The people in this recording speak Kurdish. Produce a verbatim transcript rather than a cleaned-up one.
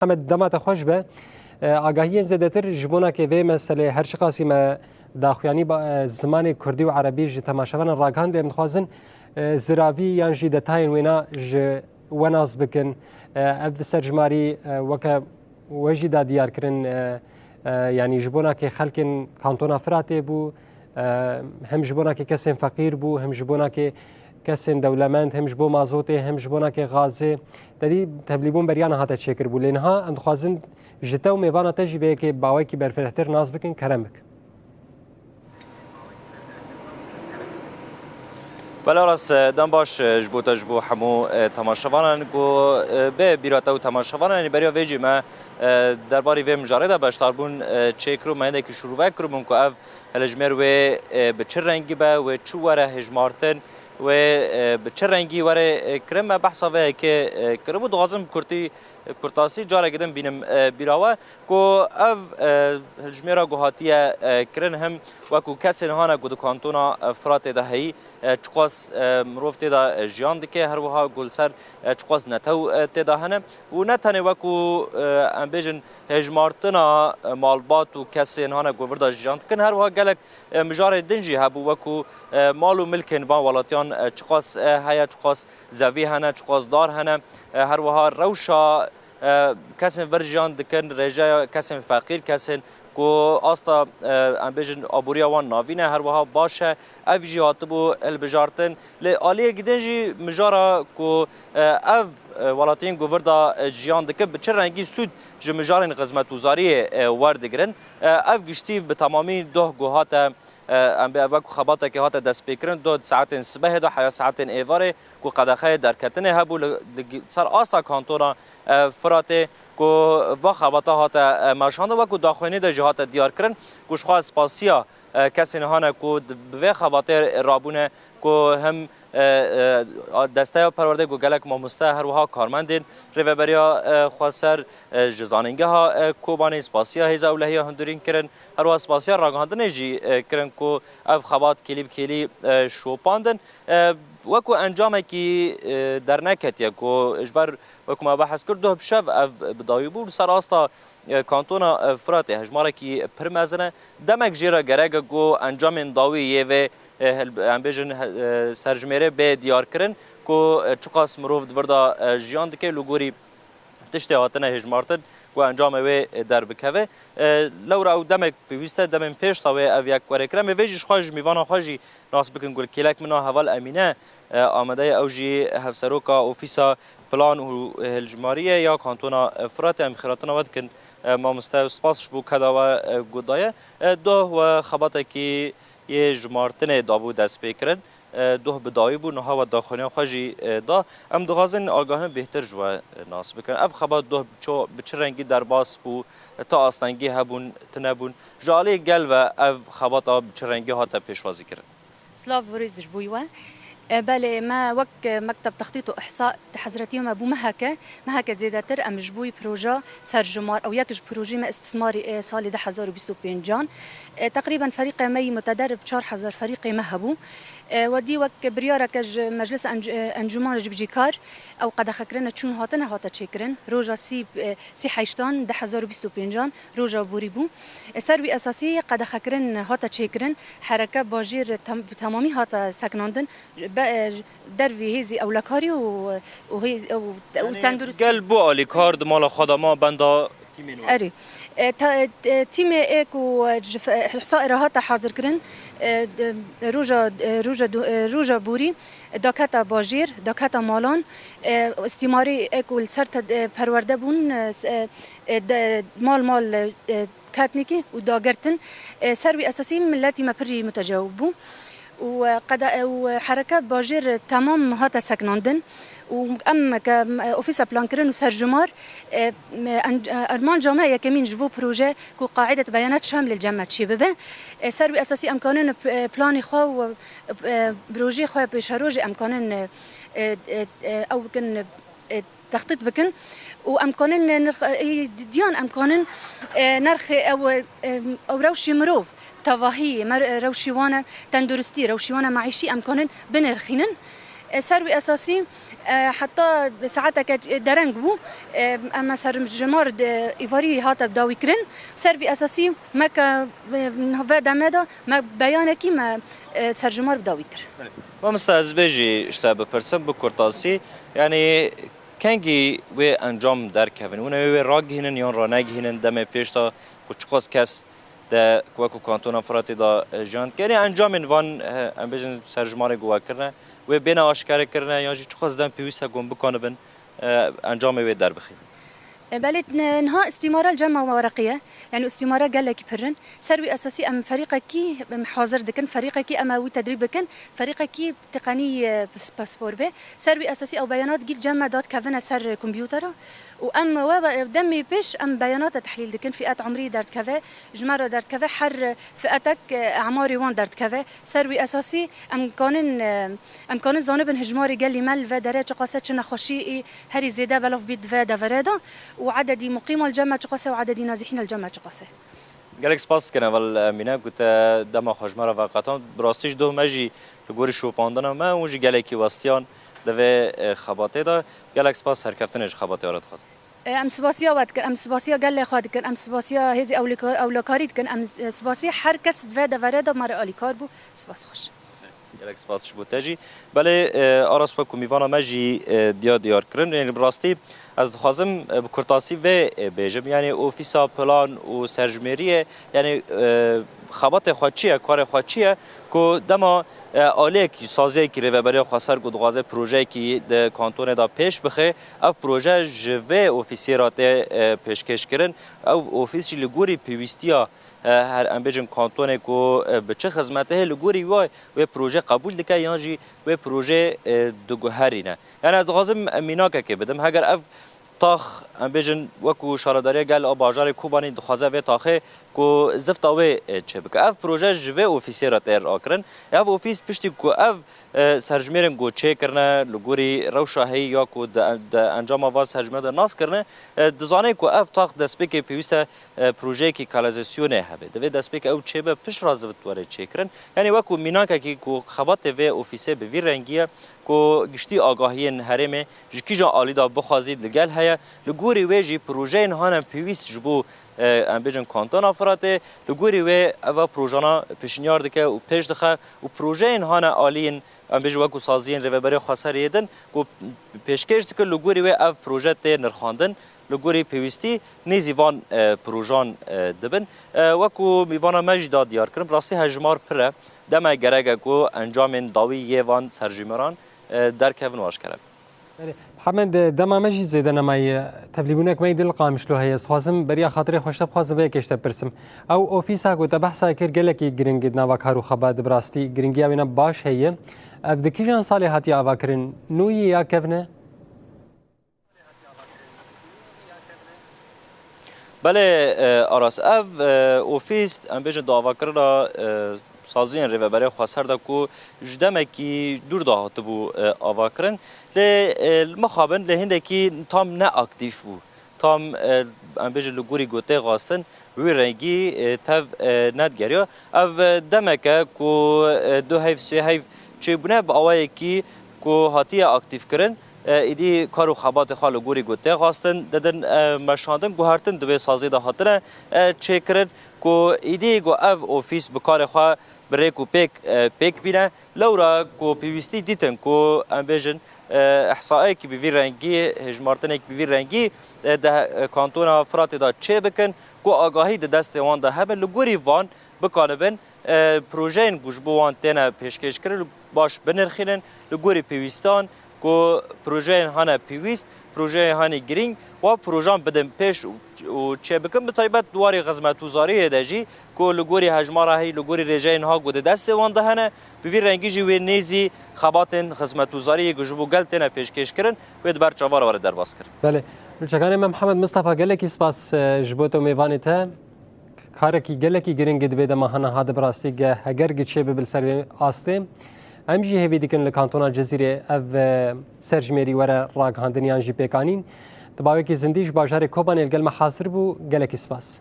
Hemed dema te xweş be. E, agahiyên zêdetir ji bona ke vê meselê her çiqasî me daxuyanî ba, e, zimanê kurdî û erebî ji temaşevanan ragihandî, em dixwazin, e, ziravî yan jî detayên wêna ji we nas bikin. E, ev serjimarî, e, weke we jî da diyar kirin, e, e, yanî ji bona ke xelkên kantona Firatê bû, e, hem ji bona ke kesên feqîr bû, hem ji bona ke kesên dewlemend, hem ji bo mazotê, hem ji bona ke gazê. Te dî tevlîbûn beriya niha te çêkiribû. Lê niha em dixwazin ji te û mêvana te jî vê yekê bi awayekî berfirehtir nas bikin, kerem bik. Bela rast, e, dem baş, e, ji bo te, ji bo hemû, e, temaşevanan ku, e, bê bîra te û temaşevanan, beriya vê jî me, e, derbarî vê mijarê de beşdarbûn, e, çêkir û me hindekî şûrve kiribûn ku ev hilişmêr wê, e, bi çi rengî be, wê çi were hejmartin, wê, e, bi çi rengî were, e, kirin. Me behsa vê yekê, e, kiribû. Dixwazim bi kurtî, kurtasî careke din bînim, e, bîra we ku ev, e, hilişmêra ku hatiye, e, kirin him wekû kesên hane ku di kantona, e, Firatê de heyî, e, çiqas, e, mirov tê de, e, jiyan dike, her wiha ku li ser, e, çiqas netew, e, tê de hene û ne tenê wekû, e, em bêjin hejmartina, e, malbat û kesên hane ku vir de jiyan dikin, her wiha gelek, e, mijarên din jî hebû wekû, e, mal û milkên van welatiyan, e, çiqas, e, heye, çiqas zevî hene, çiqas dar hene, e, her wiha rewşa e, kesên vir jiyan dikin, rêjeya kesên feqîr, kesên ku asta, e, em bêjin aboriya wan navîn e, her wiha baş e. Ev jî hatibû hilbijartin. Lê aliyekî din jî mijara ku, e, ev, e, welatiyên ku vir de, e, jiyan dikin, bi çi rengî sûd ji mijarên xizmetguzariyê, e, werdigirin, e, ev giştî bi temamî doh ku hate, e, em bê ev wekû xebatekê hate destpêkirin, doh di saetên sibehê de heya saetên êvarê ku qedexeyê derketinê hebû li, li gi-, ser asta kantona, e, Firatê ku va xebata hate, e, meşandin, wekû daxuyanî de jî hate diyarkirin ku ji xwe spasiya, e, kesên hane ku di, bi vê xebatê rabûne ku him, e, e, a, desteya perwerdê ku gelek mamoste her wiha karmendên Rêveberiya, e, Xweser, e, ji Zanîngeha, e, Kobanê spasiya Hêza Ewlehiya Hundirîn kirin, her wiha spasiya ragihandinê jî, e, kirin ku ev xebat kêlî bi kêlî, e, şopandin. E, wekû encamekî, e, derneketiye ku ji ber wekû me behs kir, doh bi şev ev bi dawî bû. Li ser asta, e, kantona, e, Firatê hejmarekî pir mezin e. Demek jê re gerek e ku encamên dawî yê vê, e, hel-, em bêjin, he-, e, serjimêrê bê diyarkirin ku, e, çiqas mirov di vir de, e, jiyan dike, li gorî tiştê hatine hêjmartin ku encamê wê derbikeve. E, lewra ew demek pêwîst e, demên pêş de wê ev yek were kirin. Em ê vê jî ji xwe ji mêvana xwe jî nas bikin ku li kêlek min a heval Emîne, e, amade ye. Ew jî hevseroka Ofîsa Plan û Hilbijariyê ya Kantona Firatê. Em xêratina we dikin, e, mamoste, spas ji bo keda we, e, ku daye. E, doh we xebatekî yê jimartinê dabû destpêkirin. E, doh bi dawî bû, niha we daxuyaniya xwe jî, e, da. Em dixwazin agahî bêhtir ji we, e, nas bikin. Ev xebat doh bi ço-, bi çi rengî derbas bû, e, ti astengî hebûn, tune bûn. Ji alî gel ve ev xebata bi çi rengî hate pêşwazîkirin? Silav û rêz ji bo we. E, belê, me wek, e, Mekteb Textît û Ihsa, di hezretî me bû meheke, meheke zêdetir em ji bo proja serjimar, ew yek ji projeyê me îstismarî, e, salê du hezar û bîst û pêncan. E, teqrîben ferîqê me yî muteder bi çar hezar ferîqê me hebû. E, we dî wek biryareke ji Meclisa Enc-, e, Encûman ji Bijîkar, ew qedexekirine çûn hatine hate çêkirin. Roja sî, e, sî heştan du hezar û bîst û pêncan roja borî bû. E, ser wî esasî qedexekirin hate çêkirin. Hereke bajêr tem-, bi temamî hate sekinandin. Be-, e, dervî hêzî ewlekarî û, û hêz-, û, û Yanî tenduristî. Gel bû alîkar di mala xwe de ma benda tîmên we? Erê. E, ta-, e, tîmê ê ku, e, ji fe-, Hisa re hate hazirkirin, e, d-, roja, e, roja du-, e, roja borî daketa bajêr, daketa malan, e, îstîmarî ê ku li ser te-, e, perwerde bûn, e, s-, e, e, de-, mal mal, e, ketnîkî û dagirtin. E, ser wî esasî miletî me pirî mutecawib bû. Û, e, qeda-, e, û hereke bajêr temam hate sekinandin. Û em ke, e, Ofîsa Plankirin û Serjimar, e, me, en-, e, armanca me yekemîn ji bo proje ku qaidet beyanat şamil li cem me çêbibe. E, ser wî esasî em kanin p-, e, planê xwe û, e, projeyê xwe pêşerojê em kanin, e, e, e, e, ew bikin, e, textît bikin û em kanin nirx, e, diyan em kanin, e, nerxê ew, e, ew rewşê mirov, tevahî, mer-, rewşê wan e tenduristî, rewşê wan e meîşî em kanin binirxînin. E, ser wî esasî, E, heta saeteke dereng bû. E, em me serjimar di îvarî hate dawî kirin. Ser vî esasî me ke, e, ve deme de me beyanekî me, e, serjimar bi dawî kir. Mamosta, ez vê jî ji te bipirsim bi kurtasî, yanî kengî wê encam derkevin? Hûn ê wê ragihînin yan ranegihînin demê pêş de ku çiqas kes de ku wekû Kantona Firatê de, e, jiyan dike? Yanî encamên van, e, em bêjin serjimarê ku we kirine, wê bêne aşkere kirine yan jî çiqas dem pêwîst e ku hûn bikanibin, e, encamê wê derbixînin? E, belê, n-, niha îstîmara li cem me wereqî ye. Yanî îstîmara gelekî pir in. Ser wî esasî em ferîqekî, em hazir dikin, ferîqekî em ê wî tedrîb bikin, ferîqekî teqenî, e, pas-, paspor be. Ser wî esasî ew beyanat gît cem me dadikevine ser kompûtera û em we, we demê pêş em beyanata tehlîl dikin, fîet umrî derdikeve, ji me re derdikeve, her fîetek, e, emarê wan derdikeve. Ser wî esasî em kanin, e, em kanin zanibin hejmarê gelî me li ve derê çiqas e, çi nexweşî ê herî zêde belav bît di ve devere de û ededî muqîma li cem me çiqas e û ededî nazîhîna li cem me çiqas e. Gelek spas dikin heval Emîne ku te dema xwe ji me re veqetand. Bi rastî ji doh me jî li gorî şopandina me û jî gelekî westiyan di vê, e, xebatê de. Gelek spas, serkeftinê ji xebatê we re dixwazim. E, em spasiya we dikin, em spasiya gelê xwe dikin, em spasiya hêzî ewlika-, ewlekarî dikin, em, e, spasiya her kes di vê devere de me re alîkar bû. Spas xweş. Gelek spas ji bo te jî. Belê, e, Aras, wekû mîvana me jî, e, diya diyar kirin. Yanî bi rastî ez dixwazim, e, bi kurtasî vê, e, bêjim. Yanî ofîsa plan û serjimêriyê, yanî, e, xebatê xwe çi ye, karê xwe çi ye ku dema, e, aliyekî, saziyekî Rêveberiya Xweser ku dixwaze projeyekî di kantonê de pêş bixe, ev proje ji vê ofîsê re tê, e, pêşkêş kirin. Ew ofîs jî li gorî pêwîstiya e, her em bêjin kantonê ku, e, bi çi xizmetê heye, li gorî wê, wê proje qebûl dike yan jî wê proje, e, diguherîne. Yanî ez dixwazim, e, mînakekê bidim. Heger ev tax, em bêjin, wekû Şaredariya Gel a bajarê Kobanî dixwaze vê taxê ku zifta wê, e, çêbike. Ev proje ji vê ofîsê re tê rakirin. Ev ofîs piştî ku ev, e, serjimêrên ku çêkirine, li gorî rewşa heyî ya ku di, di encama van serjimêran de nas kirine, e, dizane ku ev tax destpêkê pêwîst e e, projeyekî kanalizasyonê hebe. Divê destpêk ew çêbe, pişt re zift were çêkirin. Yanî wekû mînakekî ku xebatê vê ofîsê bi vî rengî ye, ku giştî agahiyên herêmê ji kîjan alî de bixwazî li gel heye. Li gorî wê jî projeyên hane pêwîst ji bo, e, em bêjin kantona Firatê, li gorî wê eva projana pêşniyar dike û pêş dixe û projeyên hane aliyên, em bêjin wekû saziyên Rêveberiya Xweserê yê din ku pêşkêş dike, li gorî wê ev proje tê nirxandin. Li gorî pêwîstî nêzî van, e, projan, e, dibin. E, wekû mîvana me jî da diyar kirin, bi rastî hejmar pir e. Dema gerek e ku encamên dawî yê van serjîmeran, e, derkevin û aşkere bin. Belê. Mihemed, dema me jî zêde nemaye. Tevlîbûnek me yî dil Qamişlo heye. Ez dixwazim beriya xatirê xwe ji te bixwazim vê yekê ji te bipirsim. Ew ofîsa ku te behsa kir gelekî giring di nava kar û xebat de, bi rastî giringiya wê ne baş heye. Ev di kîjan salê hatiye avakirin? Nû ye ya kevn e? Belê, e, Aras, ev, e, ofîs, em bêjin, di avakirina, e, saziyên Rêveberiya Xweser de ku ji demekî dûr de hatibû, e, avakirin. Lê, e, li mixabin lê hindekî tam ne aktîf bû. Tam, e, em bêjin, li gorî ku tê xwestin, wî rengî, e, tev, e, nedigeriya. Ev, e, demek e ku, e, du heyv, sê heyv çêbûne bi awayekî ku hatiye aktîfkirin. E, êdî kar û xebatê xwe li gorî ku tê xwestin didin, e, meşandin, guhertin di wê sazê de hatine, e, çêkirin ku êdî ku ev ofîs bi karê xwe bi rêk û pêk, e, pêk bîne. Lewra ku pêwîstî dîtin ku em bêjin, e, ihsayekî bi vî rengî, hêjmartinek bi vî rengî, e, di, e, kantona Firatê de çêbikin ku agahî di destê wan de hebe, li gorî van bikanibin, e, projeyên ku ji bo wan têne pêşkêşkirin baş binirxînin, li gorî pêwîstan ku projeyên hane pêwîst, projeyên hane girîng, wa projan bidin pêş û, û çêbikin, bi taybet di warê xizmetguzariyê de jî ku li gorî hejmara heyî, li gorî rêjeyên ha ku di destê wan de hene, bi vî rengî jî wê nêzî xebatên xizmetguzariyê ku ji bo gel têne pêşkêşkirin, wê di ber çavan re were derbas kirin. Belê. Nûçekanê me Mihemed Mistefa, gelekî spas, e, ji bo te û mêvanê te. Karekî gelekî giring e di vê dema hene hate bi rastî ge heger gi çêbibe li ser vê astê. Em jî hêvî dikin li kantona Cizîrê ev, e, serjimêrî were ragihandin yan jî pêkanîn. Di bawekî zindî ji bajarê Kobanê li gel me hazir bû. Gelekî spas.